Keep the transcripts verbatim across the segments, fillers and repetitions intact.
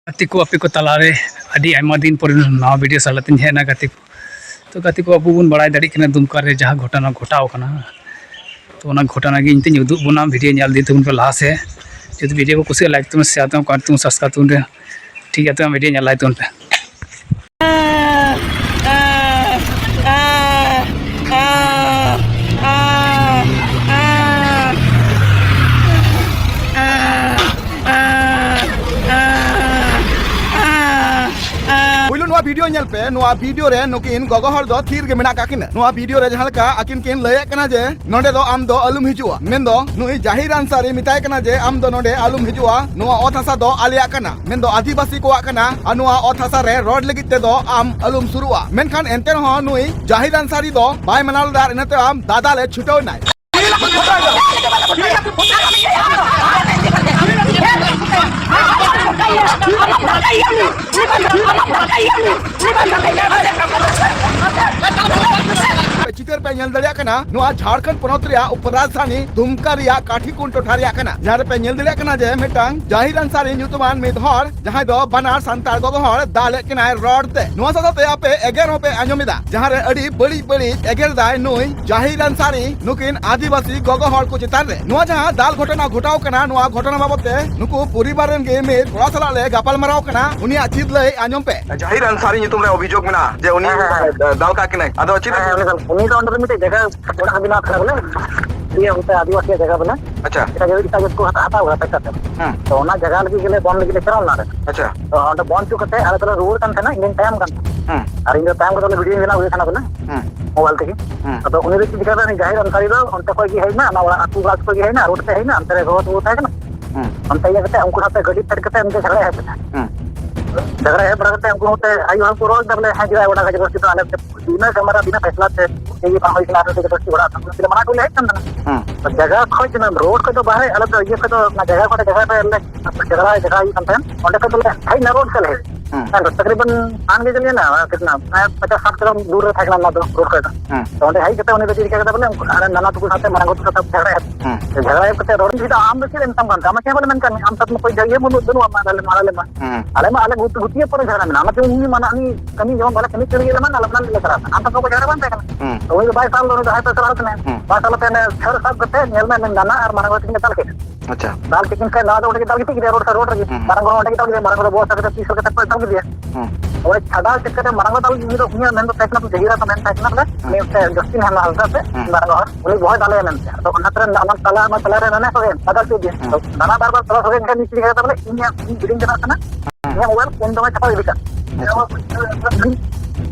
ᱜᱟᱛᱮ ᱠᱚ, ᱟᱯᱮ ᱠᱚ ᱛᱟᱞᱟᱨᱮ ᱟᱹᱰᱤ ᱟᱭᱢᱟ ᱫᱤᱱ ᱯᱚᱨᱮ ᱱᱟᱣᱟ ᱵᱷᱤᱰᱤᱭᱳ ᱥᱟᱞᱟᱜ ᱛᱤᱧ ᱦᱮᱡ ᱮᱱᱟ ᱜᱟᱛᱮ ᱠᱚ᱾ ᱛᱚ ᱜᱟᱛᱮ ᱠᱚ, ᱟᱵᱚ ᱵᱚᱱ ᱵᱟᱲᱟᱭ ᱫᱟᱲᱮᱭᱟᱜ ᱠᱟᱱᱟ ᱫᱩᱢᱠᱟ ᱨᱮ ᱡᱟᱦᱟᱸ ᱜᱷᱚᱴᱚᱱᱟ ᱜᱷᱚᱴᱟᱣ ᱠᱟᱱᱟ, ᱛᱚ ᱚᱱᱟ ᱜᱷᱚᱴᱚᱱᱟ ᱜᱮ ᱤᱧ ᱛᱮᱧ ᱩᱫᱩᱜ ᱵᱚᱱᱟ᱾ ᱵᱷᱤᱰᱤᱭᱳ ᱧᱮᱞ ᱤᱫᱤ ᱛᱟᱵᱚᱱ ᱯᱮ ᱞᱟᱦᱟ ᱥᱮᱫ᱾ ᱡᱩᱫᱤ ᱵᱷᱤᱰᱤᱭᱳ ᱠᱚ ᱠᱩᱥᱤᱭᱟᱜᱼᱟ, ᱞᱟᱭᱤᱠ ᱛᱟᱵᱚᱱ, ᱥᱮᱭᱟᱨ ᱛᱟᱵᱚᱱ, ᱠᱚᱢᱮᱱᱴ ᱛᱟᱵᱚᱱ, ᱥᱟᱵᱥᱠᱨᱟᱭᱤᱵ ᱛᱟᱵᱚᱱ ᱯᱮ᱾ ᱴᱷᱤᱠ ᱜᱮᱭᱟ, ᱛᱚᱵᱮ ᱵᱷᱤᱰᱤᱭᱳ ᱧᱮᱞ ᱞᱟᱦᱟ ᱛᱟᱵᱚᱱ ᱯᱮ᱾ ᱯᱩᱭᱞᱩ ᱱᱚᱣᱟ ᱵᱷᱤᱰᱤᱭᱳ ᱧᱮᱞ ᱯᱮ᱾ ᱱᱚᱣᱟ ᱵᱷᱤᱰᱤᱭᱳ ᱨᱮ ᱱᱩᱠᱤᱱ ᱜᱚᱜᱚ ᱦᱚᱲ ᱫᱚ ᱛᱷᱤᱨ ᱜᱮ ᱢᱮᱱᱟᱜ ᱠᱟᱜ ᱠᱤᱱᱟ᱾ ᱱᱚᱣᱟ ᱵᱷᱤᱰᱤᱭᱳ ᱨᱮ ᱡᱟᱦᱟᱸ ᱞᱮᱠᱟ ᱟᱹᱠᱤᱱ ᱠᱤᱱ ᱞᱟᱹᱭᱮᱫ ᱠᱟᱱᱟ ᱡᱮ, "ᱱᱚᱸᱰᱮ ᱫᱚ ᱟᱢ ᱫᱚ ᱟᱞᱚᱢ ᱦᱤᱡᱩᱜᱼᱟ", ᱢᱮᱱᱫᱚ ᱱᱩᱭ ᱡᱟᱦᱤᱨ ᱟᱱᱥᱟᱨᱤ ᱢᱮᱛᱟᱭ ᱠᱟᱱᱟ ᱡᱮ, "ᱟᱢ ᱫᱚ ᱱᱚᱸᱰᱮ ᱟᱞᱚᱢ ᱦᱤᱡᱩᱜᱼᱟ, ᱱᱚᱣᱟ ᱚᱛ ᱦᱟᱥᱟ ᱫᱚ ᱟᱞᱮᱭᱟᱜ ᱠᱟᱱᱟ", ᱢᱮᱱᱫᱚ ᱟᱹᱫᱤᱵᱟᱹᱥᱤ ᱠᱚᱣᱟᱜ ᱠᱟᱱᱟ, "ᱟᱨ ᱱᱚᱣᱟ ᱚᱛ ᱦᱟᱥᱟ ᱨᱮ ᱨᱚᱲ ᱞᱟᱹᱜᱤᱫ ᱛᱮᱫᱚ ᱟᱢ ᱟᱞᱚᱢ ᱥᱩᱨᱩᱜᱼᱟ᱾" ᱢᱮᱱᱠᱷᱟᱱ ᱮᱱᱛᱮ ᱨᱮᱦᱚᱸ ᱱᱩᱭ ᱡᱟᱦᱤᱨ ᱟᱱᱥᱟᱨᱤ ᱫᱚ ᱵᱟᱭ ᱢᱟᱱᱟᱣ ᱞᱮᱫᱟ, ᱟᱨ ᱤᱱᱟᱹ ᱛᱟᱭᱚᱢ ᱫᱟᱫᱟᱞ ᱮ ᱪᱷᱩᱴᱟᱹᱣ ᱮᱱᱟᱭ᱾ ᱪᱤᱛᱟᱹᱨ ᱯᱮ ᱧᱮᱞ ᱫᱟᱲᱮᱭᱟᱜ ᱠᱟᱱᱟ, ᱱᱚᱣᱟ ᱡᱷᱟᱲᱠᱷᱚᱸᱰ ᱯᱚᱱᱚᱛ ᱨᱮᱭᱟᱜ ᱩᱯᱚᱨᱟᱡᱽᱫᱷᱟᱱᱤ ᱫᱩᱢᱠᱟ ᱨᱮᱭᱟᱜ ᱠᱟᱴᱷᱤᱠᱩᱱ ᱴᱚᱴᱷᱟ ᱨᱮᱭᱟᱜ ᱠᱟᱱᱟ, ᱡᱟᱦᱟᱸ ᱨᱮᱯᱮ ᱧᱮᱞ ᱫᱟᱲᱮᱭᱟᱜ ᱠᱟᱱᱟ ᱡᱮ ᱢᱤᱫᱴᱟᱝ ᱡᱟᱦᱤᱨ ᱟᱱᱥᱟᱨᱤ ᱧᱩᱛᱩᱢᱟᱱ ᱢᱤᱫ ᱦᱚᱲ, ᱡᱟᱦᱟᱸᱭ ᱫᱚ ᱵᱟᱱᱟᱨ ᱥᱟᱱᱛᱟᱲ ᱜᱚᱜᱚ ᱦᱚᱲ ᱫᱟᱞᱮᱫ ᱠᱤᱱᱟᱭ ᱨᱚᱰ ᱛᱮ᱾ ᱱᱚᱣᱟ ᱥᱟᱶ ᱥᱟᱶᱛᱮ ᱟᱯᱮ ᱮᱜᱮᱨ ᱦᱚᱸᱯᱮ ᱟᱸᱡᱚᱢ ᱮᱫᱟ, ᱡᱟᱦᱟᱸ ᱨᱮ ᱟᱹᱰᱤ ᱵᱟᱹᱲᱤᱡ ᱵᱟᱹᱲᱤᱡ ᱮᱜᱮᱨ ᱫᱟᱭ ᱱᱩᱭ ᱡᱟᱦᱤᱨ ᱟᱱᱥᱟᱨᱤ ᱱᱩᱠᱤᱱ ᱟᱹᱫᱤᱵᱟᱹᱥᱤ ᱜᱚᱜᱚ ᱦᱚᱲ ᱠᱚ ᱪᱮᱛᱟᱱ ᱨᱮ᱾ ᱱᱚᱣᱟ ᱡᱟᱦᱟᱸ ᱫᱟᱞ ᱜᱷᱚᱴᱚᱱᱟ ᱜᱷᱚᱴᱟᱣ ᱠᱟᱱᱟ, ᱱᱚᱣᱟ ᱜᱷᱚᱴᱚᱱᱟ ᱵᱟᱵᱚᱛ ᱛᱮ ᱱᱩᱠᱩ ᱯᱚᱨᱤᱵᱟᱨ ᱨᱮᱱ ᱜᱮ ᱢᱤᱫ ᱠᱚᱲᱟ ᱥᱟᱞᱟᱜ ᱞᱮ ᱜᱟᱯᱟᱞ ᱢᱟᱨᱟᱣ ᱠᱟᱱᱟ, ᱩᱱᱤᱭᱟᱜ ᱪᱮᱫ ᱞᱟᱹᱭ ᱟᱸᱡᱚᱢ ᱯᱮ᱾ ᱡᱟᱦᱤᱨ ᱟᱱᱥᱟᱨᱤ ᱧᱩᱛᱩᱢ ᱨᱮ ᱚᱵᱷᱤᱡᱳᱜᱽ ᱢᱮᱱᱟᱜᱼᱟ ᱡᱮ ᱩᱱᱤ ᱦᱮᱸ, ᱦᱮᱸ, ᱦᱮᱸ᱾ ᱫᱟᱞ ᱠᱟᱜ ᱠᱤᱱᱟᱭ, ᱟᱫᱚ ᱪᱮᱫ ᱦᱮᱸ, ᱦᱮᱸ, ᱩᱱᱤ ᱫᱚ, ᱩᱱᱤ ᱫᱚ ᱚᱸᱰᱮ ᱫᱚ ᱢᱤᱫᱴᱮᱡ ᱡᱟᱭᱜᱟ ᱚᱲᱟᱜ ᱵᱮᱱᱟᱣ ᱠᱟᱱᱟ ᱵᱚᱞᱮ, ᱤᱭᱟᱹ ᱚᱱᱛᱮ ᱟᱹᱫᱤᱵᱟᱹᱥᱤᱭᱟᱜ ᱡᱟᱭᱜᱟ ᱵᱚᱞᱮ᱾ ᱟᱪᱪᱷᱟ᱾ ᱮᱴᱟᱜ ᱡᱟᱹᱛ, ᱮᱴᱟᱜ ᱡᱟᱹᱛ ᱠᱚ ᱦᱟᱛᱟᱣ, ᱦᱟᱛᱟᱣ ᱠᱟᱫᱟ ᱯᱚᱭᱥᱟ ᱛᱮ᱾ ᱦᱮᱸ᱾ ᱛᱚ ᱚᱱᱟ ᱡᱟᱭᱜᱟ ᱞᱟᱹᱜᱤᱫ ᱜᱮᱞᱮ ᱵᱚᱱᱫ ᱞᱟᱹᱜᱤᱫ ᱞᱮ ᱪᱟᱞᱟᱣ ᱞᱮᱱᱟ ᱚᱸᱰᱮ᱾ ᱟᱪᱪᱷᱟ᱾ ᱛᱚ ᱚᱸᱰᱮ ᱵᱚᱱᱫ ᱦᱚᱪᱚ ᱠᱟᱛᱮ ᱟᱞᱮ ᱫᱚᱞᱮ ᱨᱩᱣᱟᱹᱲ ᱠᱟᱱ ᱛᱟᱦᱮᱱᱟ, ᱤᱧ ᱫᱚᱧ ᱛᱟᱭᱚᱢ ᱠᱟᱱ ᱛᱟᱦᱮᱱᱟ᱾ ᱦᱮᱸ᱾ ᱟᱨ ᱤᱧ ᱫᱚ ᱛᱟᱭᱚᱢ ᱠᱟᱛᱮ ᱵᱷᱤᱰᱤᱭᱳᱧ ᱵᱮᱱᱟᱣ ᱦᱩᱭᱩᱜ ᱠᱟᱱᱟ ᱵᱚᱞᱮ, ᱦᱮᱸ᱾ ᱢᱳᱵᱟᱭᱤᱞ ᱛᱮᱜᱮ᱾ ᱦᱮᱸ᱾ ᱟᱫᱚ ᱩᱱᱤ ᱫᱚ ᱪᱮᱫ ᱪᱤᱠᱟᱹ ᱠᱮᱫᱟ, ᱩᱱᱤ ᱡᱟᱦᱮᱨ ᱟᱱᱥᱟᱨᱤ ᱫᱚ ᱚᱱᱛᱮ ᱠᱷᱚᱡ ᱜᱮ ᱦᱮᱡ ᱮᱱᱟ, ᱚᱱᱟ ᱚᱲᱟᱜ ᱟᱹᱛᱩ ᱚᱲᱟᱜ ᱠᱷᱚᱡ ᱜᱮ ᱦᱮᱡ ᱮᱱᱟ, ᱨᱳᱰ ᱛᱮ ᱦᱮᱡ ᱮᱱᱟ, ᱚᱱᱛᱮ ᱨᱮ ᱜᱚᱜᱚ ᱛᱟᱠᱚ ᱛᱟᱦᱮᱸ ᱠᱟᱱᱟ᱾ ᱦᱮᱸ᱾ ᱚᱱᱛᱮ ᱤᱭᱟᱹ ᱠᱟᱛᱮ ᱩᱱᱠᱩ ᱥᱟᱶᱛᱮ ᱜᱟᱹᱰᱤ ᱯᱷᱮᱰ ᱠᱟᱛᱮ ᱩᱱᱤ ᱫᱚ ᱡᱷᱟᱜᱽᱲᱟ ᱦᱮᱡ ᱮᱱᱟ᱾ ᱦᱮᱸ᱾ ᱡᱷᱟᱜᱽᱲᱟ ᱦᱮᱡ ᱵᱟᱲᱟ ᱠᱟᱛᱮ ᱩᱱᱠᱩ ᱱᱚᱛᱮ ᱟᱭᱳ ᱦᱚᱲ ᱠᱚ ᱨᱚᱲ ᱮᱫᱟ ᱵᱚᱞᱮ, ᱦᱮᱸ, ᱪᱮᱫᱟᱜ ᱚᱲᱟᱜ ᱜᱟᱡᱚᱵᱚᱨᱥᱤ ᱫᱚ ᱟᱞᱮ ᱵᱤᱱᱟᱹ ᱠᱟᱢᱟᱨᱟ, ᱵᱤᱱᱟᱹ ᱯᱷᱮᱥᱞᱟ ᱛᱮ ᱪᱮᱫ ᱜᱮ ᱵᱟᱝ ᱦᱩᱭ ᱠᱟᱱᱟ, ᱟᱨ ᱡᱚᱵᱚᱨᱫᱚᱥᱛᱤ ᱚᱲᱟᱜ ᱠᱷᱚᱱ ᱢᱟᱱᱟ ᱠᱚ ᱞᱟᱹᱭᱮᱫ ᱠᱟᱱ ᱛᱟᱦᱮᱱᱟ᱾ ᱦᱮᱸ᱾ ᱛᱚ ᱡᱟᱭᱜᱟ ᱠᱷᱚᱡ ᱫᱚ, ᱨᱳᱰ ᱠᱷᱚᱡ ᱫᱚ ᱵᱟᱦᱨᱮ, ᱟᱞᱮ ᱫᱚ ᱤᱭᱟᱹ ᱠᱷᱚᱡ ᱫᱚ, ᱚᱱᱟ ᱡᱟᱭᱜᱟ ᱠᱷᱚᱡ ᱫᱚ ᱡᱟᱭᱜᱟ ᱨᱮ ᱞᱮ ᱡᱷᱟᱜᱽᱲᱟ, ᱡᱷᱟᱜᱽᱲᱟ ᱦᱩᱭᱩᱜ ᱠᱟᱱ ᱛᱟᱦᱮᱸᱱ, ᱚᱸᱰᱮ ᱠᱷᱚᱡ ᱫᱚᱞᱮ ᱦᱮᱡ ᱮᱱᱟ ᱨᱳᱰ ᱥᱮᱫ ᱞᱮ ᱦᱮᱡ ᱮᱱᱟ᱾ ᱦᱮᱸ᱾ ᱛᱟᱠᱨᱤᱵᱟᱱ ᱥᱟᱱ ᱜᱮ ᱡᱟᱹᱱᱤᱡ ᱦᱮᱱᱟᱜᱼᱟ, ᱠᱤᱛᱱᱟ, ᱯᱨᱟᱭ ᱯᱚᱪᱟᱥ ᱥᱟᱴ ᱠᱤᱞᱳ ᱫᱩᱨ ᱨᱮ ᱛᱟᱦᱮᱸ ᱠᱟᱱᱟ ᱚᱱᱟ ᱫᱚ, ᱨᱳᱰ ᱠᱷᱚᱡ ᱫᱚ᱾ ᱦᱮᱸ᱾ ᱛᱚ ᱚᱸᱰᱮ ᱦᱮᱡ ᱠᱟᱛᱮ ᱩᱱᱤ ᱫᱚ ᱪᱮᱫ ᱪᱤᱠᱟᱹ ᱠᱮᱫᱟ ᱵᱚᱞᱮ, ᱩᱱᱠᱩ ᱟᱨ ᱱᱟᱱᱟ ᱛᱟᱠᱚ ᱥᱟᱶᱛᱮ ᱢᱟᱨᱟᱝ ᱜᱚ ᱛᱟᱠᱚ ᱥᱟᱶᱛᱮ ᱡᱷᱟᱜᱽᱲᱟ ᱮᱱᱟ᱾ ᱦᱮᱸ᱾ ᱡᱷᱟᱜᱽᱲᱟ ᱮᱱ ᱠᱟᱛᱮ ᱨᱚᱲ ᱡᱩᱫᱤ ᱟᱢ ᱫᱚ ᱪᱮᱫ ᱮᱢ ᱢᱮᱛᱟᱢ ᱠᱟᱱ ᱛᱟᱢᱟ, ᱪᱮᱫ ᱦᱚᱸ ᱵᱟᱞᱮ ᱢᱮᱱ ᱠᱟᱜ ᱢᱮᱭᱟ, ᱟᱢ ᱥᱟᱶ ᱢᱟ ᱚᱠᱚᱭ ᱡᱷᱟᱜᱽᱲᱟ ᱵᱟᱹᱱᱩᱜ, ᱵᱟᱹᱱᱩᱜᱼᱟ, ᱢᱟ ᱟᱞᱮ ᱢᱟ, ᱟᱞᱮ ᱢᱟ᱾ ᱦᱮᱸ᱾ ᱟᱞᱮ ᱢᱟ ᱟᱞᱮ ᱜᱩᱛ-, ᱜᱩᱛᱤᱭᱟᱹ ᱯᱚᱨᱮ ᱡᱷᱟᱜᱽᱲᱟ ᱢᱮᱱᱟᱜᱼᱟ, ᱚᱱᱟᱛᱮ ᱩᱱᱤ ᱢᱟ ᱱᱟᱜ ᱩᱱᱤ ᱠᱟᱹᱢᱤ ᱡᱮᱢᱚᱱ ᱵᱟᱞᱮ ᱠᱟᱹᱢᱤ ᱠᱟᱹᱲᱤᱭᱟᱹ ᱞᱮ ᱢᱟ, ᱟᱞᱮ ᱢᱟ ᱞᱮ ᱪᱟᱞᱟᱜ ᱠᱟᱱᱟ, ᱟᱢ ᱥᱟᱶ ᱚᱠᱚᱭ ᱡᱷᱟᱜᱽᱲᱟ ᱵᱟᱝ ᱛᱟᱦᱮᱸ ᱠᱟᱱᱟ᱾ ᱦᱮᱸ᱾ ᱩᱱᱤ ᱫᱚ ᱵᱟᱭ ᱥᱟᱞ ᱫᱚ, ᱩᱱᱤ ᱫᱚ ᱦᱟᱭ ᱯᱨᱮᱥᱟᱨ ᱦᱚᱲ ᱠᱟᱱᱟᱭ᱾ ᱦᱮᱸ᱾ ᱵᱟᱭ ᱥᱟᱞ ᱛᱮ ᱚᱱᱮ ᱪᱷᱟᱹᱲ ᱥᱟᱵ ᱠᱟᱛᱮ ᱧᱮᱞ ᱢᱮ, ᱱᱟᱱᱟ ᱟᱨ ᱢᱟᱨᱟᱝ ᱜᱚ ᱛᱟᱹᱠᱤᱱ ᱠᱤᱱ ᱫᱟᱞ ᱠᱮᱫ ᱠᱤᱱᱟ᱾ ᱟᱪᱪᱷᱟ᱾ ᱫᱟᱞ ᱠᱮᱫ ᱠᱤᱱ ᱠᱷᱟᱡ ᱱᱚᱣᱟ ᱫᱚ ᱚᱸᱰᱮ ᱜᱮ ᱫᱟᱞ ᱜᱤᱛᱤᱡ ᱠᱮᱫᱮᱭᱟ ᱨᱳᱰ ᱥᱮ ᱨᱳᱰ ᱨᱮᱜᱮ᱾ ᱦᱩᱸ, ᱦᱩᱸ᱾ ᱢᱟᱨᱟᱝ ᱜᱚ ᱚᱸᱰᱮ ᱜᱮ ᱫᱟᱞ ᱠᱮᱫᱮᱭᱟ, ᱢᱟᱨᱟᱝ ᱜᱚ ᱵᱚᱦᱚᱜ ᱥᱟᱵ ᱠᱟᱛᱮ ᱛᱤᱥ ᱠᱟᱛᱮ ᱠᱚ ᱫᱟᱞ ᱠᱮᱫᱮᱭᱟ᱾ ᱦᱩᱸ᱾ ᱚᱸᱰᱮ ᱪᱷᱟᱰᱟᱣ ᱪᱮᱫ ᱠᱟᱛᱮ ᱢᱟᱨᱟᱝ ᱜᱚ ᱫᱟᱞ ᱩᱱᱤ ᱫᱚ ᱩᱱᱤᱭᱟᱜ ᱢᱮᱱ ᱫᱚ ᱛᱟᱦᱮᱸ ᱠᱟᱱᱟ, ᱡᱟᱹᱦᱤᱨᱟ ᱫᱚ ᱢᱮᱱ ᱛᱟᱦᱮᱸ ᱠᱟᱱᱟ ᱵᱚᱞᱮ, ᱦᱩᱸ᱾ ᱩᱱᱤ ᱢᱤᱫᱴᱮᱱ ᱡᱚᱥᱴᱤᱱ ᱦᱮᱢᱵᱨᱚᱢ ᱦᱟᱸᱥᱫᱟ ᱥᱮ ᱦᱩᱸ᱾ ᱢᱟᱨᱟᱝ ᱜᱚ ᱦᱚᱲ, ᱩᱱᱤ ᱵᱚᱦᱚᱜ ᱫᱟᱞᱮ ᱢᱮᱱᱛᱮ᱾ ᱟᱫᱚ ᱚᱱᱟ ᱛᱟᱞᱟ ᱨᱮ, ᱚᱱᱟ ᱛᱟᱞᱟ ᱨᱮ ᱱᱟᱱᱟ ᱠᱚ ᱮᱢ ᱵᱟᱫᱟᱞ ᱦᱚᱪᱚ ᱠᱮᱫᱮᱭᱟ᱾ ᱦᱩᱸ᱾ ᱛᱚ ᱱᱟᱱᱟ ᱵᱟᱨ ᱵᱟᱨ ᱛᱚᱞᱟᱥ ᱦᱚᱨ ᱨᱮ ᱮᱱᱠᱷᱟᱱ ᱱᱤᱛ ᱪᱤᱠᱟᱹ ᱠᱟᱫᱟ ᱵᱚᱞᱮ, ᱤᱧᱟᱜ, ᱤᱧ ᱵᱤᱰᱤᱧ ᱪᱟᱞᱟᱜ ᱠᱟᱱᱟ, ᱦᱩᱸ᱾ ᱤᱧᱟᱜ ᱢᱳᱵᱟᱭᱤᱞ ᱯᱷᱳᱱ ᱫᱚᱢᱮ ᱪᱟᱯᱟ ᱜᱤᱰᱤ ᱠᱟᱜ᱾ ᱟᱪᱪᱷᱟ᱾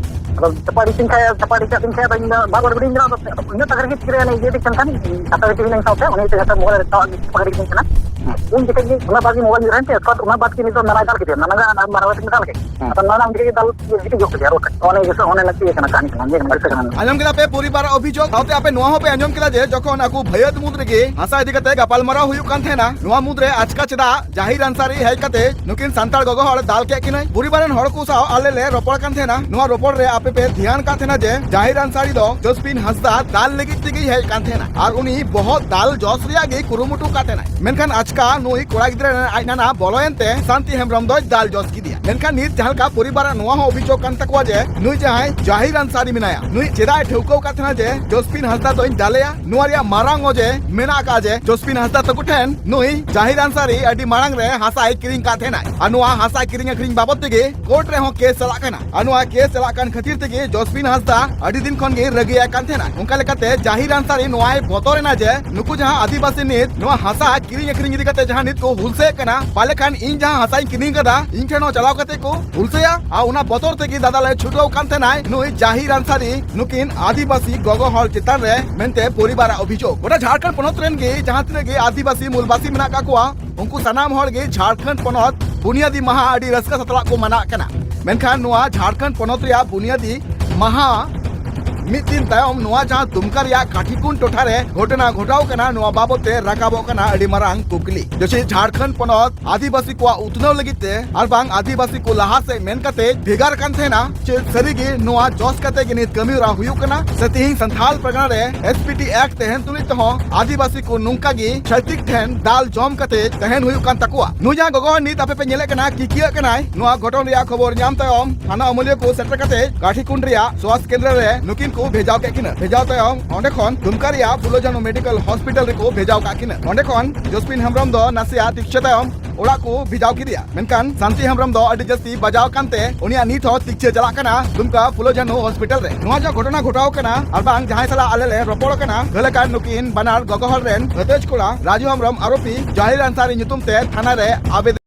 ᱟᱫᱚ ᱪᱟᱯᱟ ᱤᱫᱤ ᱛᱤᱧ ᱠᱷᱟᱡ, ᱪᱟᱯᱟ ᱤᱫᱤ ᱠᱟᱜ ᱛᱤᱧ ᱠᱷᱟᱡ ᱟᱫᱚ ᱤᱧ ᱫᱚ ᱵᱟᱨ ᱵᱟᱨ ᱵᱤᱰᱤᱧ ᱪᱟᱞᱟᱜ ᱫᱚ, ᱤᱧ ᱫᱚ ᱛᱟᱠᱟᱨ ᱜᱮ ᱪᱤᱠᱟᱹᱭᱟ, ᱤᱭᱟᱹ ᱫᱤᱧ ᱠᱟᱱ ᱠᱷᱟᱱ, ᱪᱟᱯᱟ ᱤᱫᱤ ᱦᱩᱭ ᱞᱮᱱ ᱥᱟᱶᱛᱮ ᱩᱱᱤ ᱛᱮ ᱡᱚᱛᱚ ᱢᱳᱵᱟᱭᱤᱞ ᱨᱮ ᱪᱟᱯᱟ ᱜᱤᱰᱤ ᱠᱟᱜ ᱠᱟᱱᱟ᱾ ᱦᱩᱸ᱾ ᱩᱱ ᱡᱚᱠᱷᱮᱡ ᱜᱮ ᱚᱱᱟ ᱵᱟᱨ ᱜᱮ ᱢᱳᱵᱟᱭᱤᱞ ᱧᱩᱨᱦᱟᱹᱭᱮᱱ ᱛᱮ, ᱮᱨᱯᱚᱨ ᱚᱱᱟ ᱵᱟᱫ ᱜᱮ ᱱᱤᱛᱚᱜ ᱱᱟᱱᱟᱭ ᱫᱟᱞ ᱠᱮᱫᱮᱭᱟ, ᱱᱟᱱᱟ ᱜᱮ ᱟᱨ ᱢᱟᱨᱟᱝ ᱵᱟᱹᱴᱤ ᱠᱟᱱᱟ᱾ ᱦᱩᱸ᱾ ᱟᱫᱚ ᱱᱟᱱᱟ ᱩᱱ ᱡᱚᱠᱷᱮᱡ ᱜᱮ ᱫᱟᱞ ᱤᱫᱤ ᱜᱚᱫ ᱠᱮᱫᱮᱭᱟ ᱨᱳᱰ ᱨᱮ᱾ ᱚᱱᱮ ᱡᱚᱛᱚ ᱚᱱᱮ ᱞᱟᱹᱠᱛᱤ ᱠᱟᱱᱟ ᱠᱟᱹᱦᱱᱤ ᱠᱟᱱᱟ, ᱱᱤᱭᱟᱹ ᱜᱮ ᱞᱟᱹᱠᱛᱤ ᱠᱟᱱᱟ᱾ ᱟᱸᱡᱚᱢ ᱠᱮᱫᱟ ᱯᱮ ᱯᱚᱨᱤᱵᱟᱨᱟᱜ ᱚᱵᱷᱤᱡᱳᱜᱽ, ᱥᱟᱶᱛᱮ ᱟᱯᱮ ᱱᱚᱣᱟ ᱦᱚᱸᱯᱮ ᱟᱸᱡᱚᱢ ᱠᱮᱫᱟ ᱡᱮ ᱡᱚᱠᱷᱚᱱ ᱟᱠᱚ ᱵᱷᱟᱹᱭᱟᱹᱛ ᱢᱩᱫᱽ ᱨᱮᱜᱮ ᱦᱟᱥᱟ ᱤᱫᱤ ᱠᱟᱛᱮ ᱜᱟᱯᱟᱞᱢᱟᱨᱟᱣ ᱦᱩᱭᱩᱜ ᱠᱟᱱ ᱛᱟᱦᱮᱱᱟ, ᱱᱚᱣᱟ ᱢᱩᱫᱽᱨᱮ ᱟᱪᱠᱟ ᱪᱮᱫᱟᱜ ᱡᱟᱦᱤᱨ ᱟᱱᱥᱟᱨᱤ ᱦᱮᱡ ᱠᱟᱛᱮ ᱱᱩᱠᱤᱱ ᱥᱟᱱᱛᱟᱲ ᱜᱚᱜᱚ ᱦᱚᱲ ᱫᱟᱞ ᱠᱮᱫ ᱠᱤᱱᱟᱭ? ᱯᱚᱨᱤᱵᱟᱨ ᱨᱮᱱ ᱦᱚᱲ ᱠᱚ ᱥᱟᱶ ᱟᱞᱮ ᱞᱮ ᱨᱚᱯᱚᱲ ᱠᱟᱱ ᱛᱟᱦᱮᱱᱟ᱾ ᱱᱚᱣᱟ ᱨᱚᱯᱚᱲ ᱨᱮ ᱟᱯᱮ ᱯᱮ ᱫᱷᱮᱭᱟᱱ ᱠᱟᱜ ᱛᱟᱦᱮᱱᱟ ᱡᱮ ᱡᱟᱦᱤᱨ ᱟᱱᱥᱟᱨᱤ ᱫᱚ ᱡᱚᱥᱯᱤᱱ ᱦᱟᱸᱥᱫᱟ ᱫᱟᱞ ᱞᱟᱹᱜᱤᱫ ᱛᱮᱜᱮᱭ ᱦᱮᱡ ᱠᱟᱱ ᱛᱟᱦᱮᱱᱟ ᱟᱨ ᱩᱱᱤ ᱵᱚᱦᱚᱜ ᱫᱟᱞ ᱡᱚᱥ ᱨᱮᱭᱟᱜ ᱜᱮᱭ ᱠᱩᱨᱩᱢᱩᱴᱩ ᱠᱟᱜ ᱛᱟᱦᱮᱱᱟᱭ᱾ ᱢᱮᱱᱠᱷᱟᱱ ᱟᱪᱠᱟ ᱱᱩᱭ ᱠᱚᱲᱟ ᱜᱤᱫᱽᱨᱟᱹ ᱨᱮᱱ ᱟᱡ ᱱᱟᱱᱟ ᱵᱚᱞᱚᱭᱮᱱ ᱛᱮ ᱥᱟᱱᱛᱤ ᱦᱮᱢᱵᱨᱚᱢ ᱫᱚᱭ ᱫᱟᱞ ᱡᱚᱥ ᱠᱮᱫᱮᱭᱟ᱾ ᱢᱮᱱᱠᱷᱟᱱ ᱱᱤᱛ ᱡᱟᱦᱟᱸ ᱞᱮᱠᱟ ᱯᱚᱨᱤᱵᱟᱨᱟᱜ ᱱᱚᱣᱟ ᱦᱚᱸ ᱚᱵᱷᱤᱡᱳᱜᱽ ᱠᱟᱱ ᱛᱟᱠᱚᱣᱟ ᱡᱮ ᱱᱩᱭ ᱡᱟᱦᱟᱸᱭ ᱡᱟᱦᱤᱨ ᱟᱱᱥᱟᱨᱤ ᱢᱮᱱᱟᱭᱟ, ᱱᱩᱭ ᱪᱮᱫᱟᱜ ᱮ ᱴᱷᱟᱹᱣᱠᱟᱹ ᱟᱠᱟᱫ ᱛᱟᱦᱮᱱᱟ ᱡᱮ ᱡᱚᱥᱯᱤᱱ ᱦᱟᱸᱥᱫᱟ ᱫᱚᱧ ᱫᱟᱞᱮᱭᱟ? ᱱᱚᱣᱟ ᱨᱮᱭᱟᱜ ᱢᱟᱨᱟᱝ ᱚᱡᱮ ᱢᱮᱱᱟᱜ ᱟᱠᱟᱫᱼᱟ ᱡᱮ ᱡᱚᱥᱯᱤᱱ ᱦᱟᱸᱥᱫᱟ ᱛᱟᱠᱚ ᱴᱷᱮᱱ ᱱᱩᱭ ᱡᱟᱦᱤᱨ ᱟᱱᱥᱟᱨᱤ ᱟᱹᱰᱤ ᱢᱟᱲᱟᱝ ᱨᱮ ᱦᱟᱥᱟᱭ ᱠᱤᱨᱤᱧ ᱠᱟᱫ ᱛᱟᱦᱮᱱᱟᱭ ᱟᱨ ᱱᱚᱣᱟ ᱦᱟᱥᱟ ᱠᱤᱨᱤᱧ ᱟᱹᱠᱷᱨᱤᱧ ᱵᱟᱵᱚᱫ ᱛᱮᱜᱮ ᱠᱳᱨᱴ ᱨᱮᱦᱚᱸ ᱠᱮᱥ ᱪᱟᱞᱟᱜ ᱠᱟᱱᱟ᱾ ᱟᱨ ᱱᱚᱣᱟ ᱠᱮᱥ ᱪᱟᱞᱟᱜ ᱠᱟᱱ ᱠᱷᱟᱹᱛᱤᱨ ᱛᱮᱜᱮ ᱡᱚᱥᱯᱤᱱ ᱦᱟᱸᱥᱫᱟ ᱟᱹᱰᱤ ᱫᱤᱱ ᱠᱷᱚᱱ ᱜᱮ ᱨᱟᱹᱜᱤᱭᱟᱭ ᱠᱟᱱ ᱛᱟᱦᱮᱱᱟ᱾ ᱚᱱᱠᱟ ᱞᱮᱠᱟᱛᱮ ᱡᱟᱦᱤᱨ ᱟᱱᱥᱟᱨᱤ ᱱᱚᱣᱟᱭ ᱵᱚᱛᱚᱨ ᱮᱱᱟ ᱡᱮ ᱱᱩᱠᱩ ᱡᱟᱦᱟᱸ ᱟᱹᱫᱤᱵᱟᱹᱥᱤ ᱱᱤᱛ ᱱᱚᱣᱟ ᱦᱟᱥᱟ ᱠᱤᱨᱤᱧ ᱟᱹᱠᱷᱨᱤᱧ ᱤᱫᱤ ᱠᱟᱛᱮ ᱡᱟᱦᱟᱸ ᱱᱤᱛ ᱠᱚ ᱦᱩᱞᱥᱟᱹᱭᱮᱫ ᱠᱟᱱᱟ, ᱯᱟᱞᱮ ᱠᱷᱟᱱ ᱤᱧ ᱡᱟᱦᱟᱸ ᱦᱟᱥᱟᱧ ᱠᱤᱨᱤᱧ ᱠᱟᱫᱟ, ᱤᱧ ᱴᱷᱮᱱ ᱦᱚᱸ ᱪᱟᱞᱟᱣ ᱠᱟᱛᱮ ᱠᱚ ᱦᱩᱞᱥᱟᱹᱭᱟ᱾ ᱟᱨ ᱚᱱᱟ ᱵᱚᱛᱚᱨ ᱛᱮᱜᱮ ᱫᱟᱫᱟ ᱞᱮ ᱪᱷᱩᱴᱟᱹᱣ ᱠᱟᱱ ᱛᱟᱦᱮᱱᱟᱭ ᱱᱩᱭ ᱡᱟᱦᱤᱨ ᱟᱱᱥᱟᱨᱤ ᱱᱩᱠᱤᱱ ᱟᱹᱫᱤᱵᱟᱹᱥᱤ ᱜᱚᱜᱚ ᱦᱚᱲ ᱪᱮᱛᱟᱱ ᱨᱮ ᱢᱮᱱᱛᱮ ᱯᱚᱨᱤᱵᱟᱨᱟᱜ ᱚᱵᱷᱤᱡᱳᱜᱽ᱾ ᱜᱚᱴᱟ ᱡᱷᱟᱲᱠᱷᱚᱸᱰ ᱯᱚᱱᱚᱛ ᱨᱮᱱ ᱜᱮ ᱡᱟᱦᱟᱸ ᱛᱤᱱᱟᱹᱜ ᱜᱮ ᱟᱹᱫᱤᱵᱟᱹᱥᱤ ᱢᱩᱞᱵᱟᱥᱤ ᱢᱮᱱᱟᱜ ᱠᱟᱜ ᱠᱚᱣᱟ, ᱩᱱᱠᱩ ᱥᱟᱱᱟᱢ ᱦᱚᱲ ᱜᱮ ᱡᱷᱟᱲᱠᱷᱚᱸᱰ ᱯᱚᱱᱚᱛ ᱵᱩᱱᱤᱭᱟᱹᱫᱤ ᱢᱟᱦᱟ ᱟᱹᱰᱤ ᱨᱟᱹᱥᱠᱟᱹ ᱥᱟᱛᱞᱟᱜ ᱠᱚ ᱢᱟᱱᱟᱣᱮᱫ ᱠᱟᱱᱟ᱾ ᱢᱮᱱᱠᱷᱟᱱ ᱱᱚᱣᱟ ᱡᱷᱟᱲᱠᱷᱚᱸᱰ ᱯᱚᱱᱚᱛ ᱨᱮᱭᱟᱜ ᱵᱩᱱᱤᱭᱟᱹᱫᱤ ᱢᱟᱦᱟ ᱢᱤᱫ ᱫᱤᱱ ᱛᱟᱭᱚᱢ ᱱᱚᱣᱟ ᱡᱟᱦᱟᱸ ᱫᱩᱢᱠᱟ ᱨᱮᱭᱟᱜ ᱠᱟᱴᱷᱤᱠᱩᱱ ᱴᱚᱴᱷᱟ ᱨᱮ ᱜᱷᱚᱴᱚᱱᱟ ᱜᱷᱚᱴᱟᱣ ᱠᱟᱱᱟ, ᱱᱚᱣᱟ ᱵᱟᱵᱚᱛ ᱛᱮ ᱨᱟᱠᱟᱵᱚᱜ ᱠᱟᱱᱟ ᱟᱹᱰᱤ ᱢᱟᱨᱟᱝ ᱠᱩᱠᱞᱤ᱾ ᱡᱚᱥᱤ ᱡᱷᱟᱲᱠᱷᱚᱸᱰ ᱯᱚᱱᱚᱛ ᱟᱹᱫᱤᱵᱟᱹᱥᱤ ᱠᱚᱣᱟᱜ ᱩᱛᱱᱟᱹᱣ ᱞᱟᱹᱜᱤᱫ ᱛᱮ ᱟᱨ ᱵᱟᱝ ᱟᱹᱫᱤᱵᱟᱹᱥᱤ ᱠᱚ ᱞᱟᱦᱟ ᱥᱮᱫ ᱢᱮᱱ ᱠᱟᱛᱮ ᱵᱷᱮᱜᱟᱨ ᱠᱟᱱ ᱛᱟᱦᱮᱱᱟ᱾ ᱪᱮᱫ ᱥᱟᱹᱨᱤ ᱜᱮ ᱱᱚᱣᱟ ᱡᱚᱥ ᱠᱟᱛᱮ ᱜᱮ ᱱᱤᱛ ᱠᱟᱹᱢᱤ ᱦᱚᱨᱟ ᱦᱩᱭᱩᱜ ᱠᱟᱱᱟ ᱥᱮ ᱛᱮᱦᱮᱧ ᱥᱟᱱᱛᱷᱟᱞ ᱯᱟᱨᱜᱟᱱᱟ ᱨᱮ ᱮᱥ ᱯᱤ ᱴᱤ ᱮᱠᱴ ᱛᱟᱦᱮᱱ ᱛᱩᱞᱩᱡ ᱛᱮᱦᱚᱸ ᱟᱹᱫᱤᱵᱟᱹᱥᱤ ᱠᱚ ᱱᱚᱝᱠᱟ ᱜᱮ ᱪᱷᱟᱹᱛᱤᱠ ᱴᱷᱮᱱ ᱫᱟᱞ ᱡᱚᱢ ᱠᱟᱛᱮ ᱛᱟᱦᱮᱱ ᱦᱩᱭᱩᱜ ᱠᱟᱱ ᱛᱟᱠᱚᱣᱟ? ᱱᱩᱭ ᱡᱟᱦᱟᱸ ᱜᱚᱜᱚ ᱦᱚᱲ ᱱᱤᱛ ᱟᱯᱮ ᱯᱮ ᱧᱮᱞᱮᱫ ᱠᱟᱱᱟ ᱠᱤᱠᱤᱭᱟᱹᱜ ᱠᱟᱱᱟᱭ, ᱱᱚᱣᱟ ᱜᱷᱚᱴᱚᱱ ᱨᱮᱭᱟᱜ ᱠᱷᱚᱵᱚᱨ ᱧᱟᱢ ᱛᱟᱭᱚᱢ ᱛᱷᱟᱱᱟ ᱟᱹᱢᱟᱹᱞᱤᱭᱟᱹ ᱠᱚ ᱥᱮᱴᱮᱨ ᱠᱟᱛᱮ ᱠᱟᱴᱷᱤᱠᱩᱱᱰ ᱨᱮᱭᱟᱜ ᱥᱣᱟᱥ ᱠᱮᱱᱫᱨᱚ ᱨᱮ ᱱᱩᱠᱤᱱ ᱠᱚ ᱵᱷᱮᱡᱟᱣ ᱠᱮᱫ ᱠᱤᱱᱟ᱾ ᱵᱷᱮᱡᱟᱣ ᱛᱟᱭᱚᱢ ᱚᱸᱰᱮ ᱠᱷᱚᱱ ᱫᱩᱢᱠᱟ ᱨᱮᱭᱟᱜ ᱯᱷᱩᱞᱳ ᱡᱷᱟᱱᱳ ᱢᱮᱰᱤᱠᱮᱞ ᱦᱚᱥᱯᱤᱴᱟᱞ ᱨᱮᱠᱚ ᱵᱷᱮᱡᱟᱣ ᱠᱟᱜ ᱠᱤᱱᱟ᱾ ᱚᱸᱰᱮ ᱠᱷᱚᱱ ᱡᱚᱥᱯᱤᱱ ᱦᱮᱢᱵᱨᱚᱢ ᱫᱚ ᱱᱟᱥᱮᱭᱟᱜ ᱛᱤᱠᱪᱷᱟᱹ ᱛᱟᱭᱚᱢ ᱚᱲᱟᱜ ᱠᱚ ᱵᱷᱮᱡᱟᱣ ᱠᱮᱫᱮᱭᱟ᱾ ᱢᱮᱱᱠᱷᱟᱱ ᱥᱟᱱᱛᱤ ᱦᱮᱢᱵᱨᱚᱢ ᱫᱚ ᱟᱹᱰᱤ ᱡᱟᱹᱥᱛᱤ ᱵᱟᱡᱟᱣ ᱠᱟᱱᱛᱮ ᱩᱱᱤᱭᱟᱜ ᱱᱤᱛ ᱦᱚᱸ ᱛᱤᱠᱪᱷᱟᱹ ᱪᱟᱞᱟᱜ ᱠᱟᱱᱟ ᱫᱩᱢᱠᱟ ᱯᱷᱩᱞᱳ ᱡᱷᱟᱱᱳ ᱦᱚᱥᱯᱤᱴᱟᱞ ᱨᱮ᱾ ᱱᱚᱣᱟ ᱡᱟᱦᱟᱸ ᱜᱷᱚᱴᱚᱱᱟ ᱜᱷᱚᱴᱟᱣ ᱠᱟᱱᱟ ᱟᱨ ᱵᱟᱝ ᱡᱟᱦᱟᱸᱭ ᱥᱟᱞᱟᱜ ᱟᱞᱮ ᱞᱮ ᱨᱚᱯᱚᱲ ᱠᱟᱱᱟ, ᱜᱷᱟᱹᱞ ᱟᱠᱟᱱ ᱱᱩᱠᱤᱱ ᱵᱟᱱᱟᱨ ᱜᱚᱜᱚ ᱦᱚᱲ ᱨᱮᱱ ᱦᱟᱹᱛᱟᱹᱡ ᱠᱚᱲᱟ ᱨᱟᱡᱩ ᱦᱮᱢᱵᱨᱚᱢ ᱟᱨᱳᱯᱤ ᱡᱟᱦᱤᱨ ᱟᱱᱥᱟᱨᱤ ᱧᱩᱛᱩᱢ ᱛᱮ ᱛᱷᱟᱱᱟ ᱨᱮ ᱟᱵᱮᱫᱚᱱ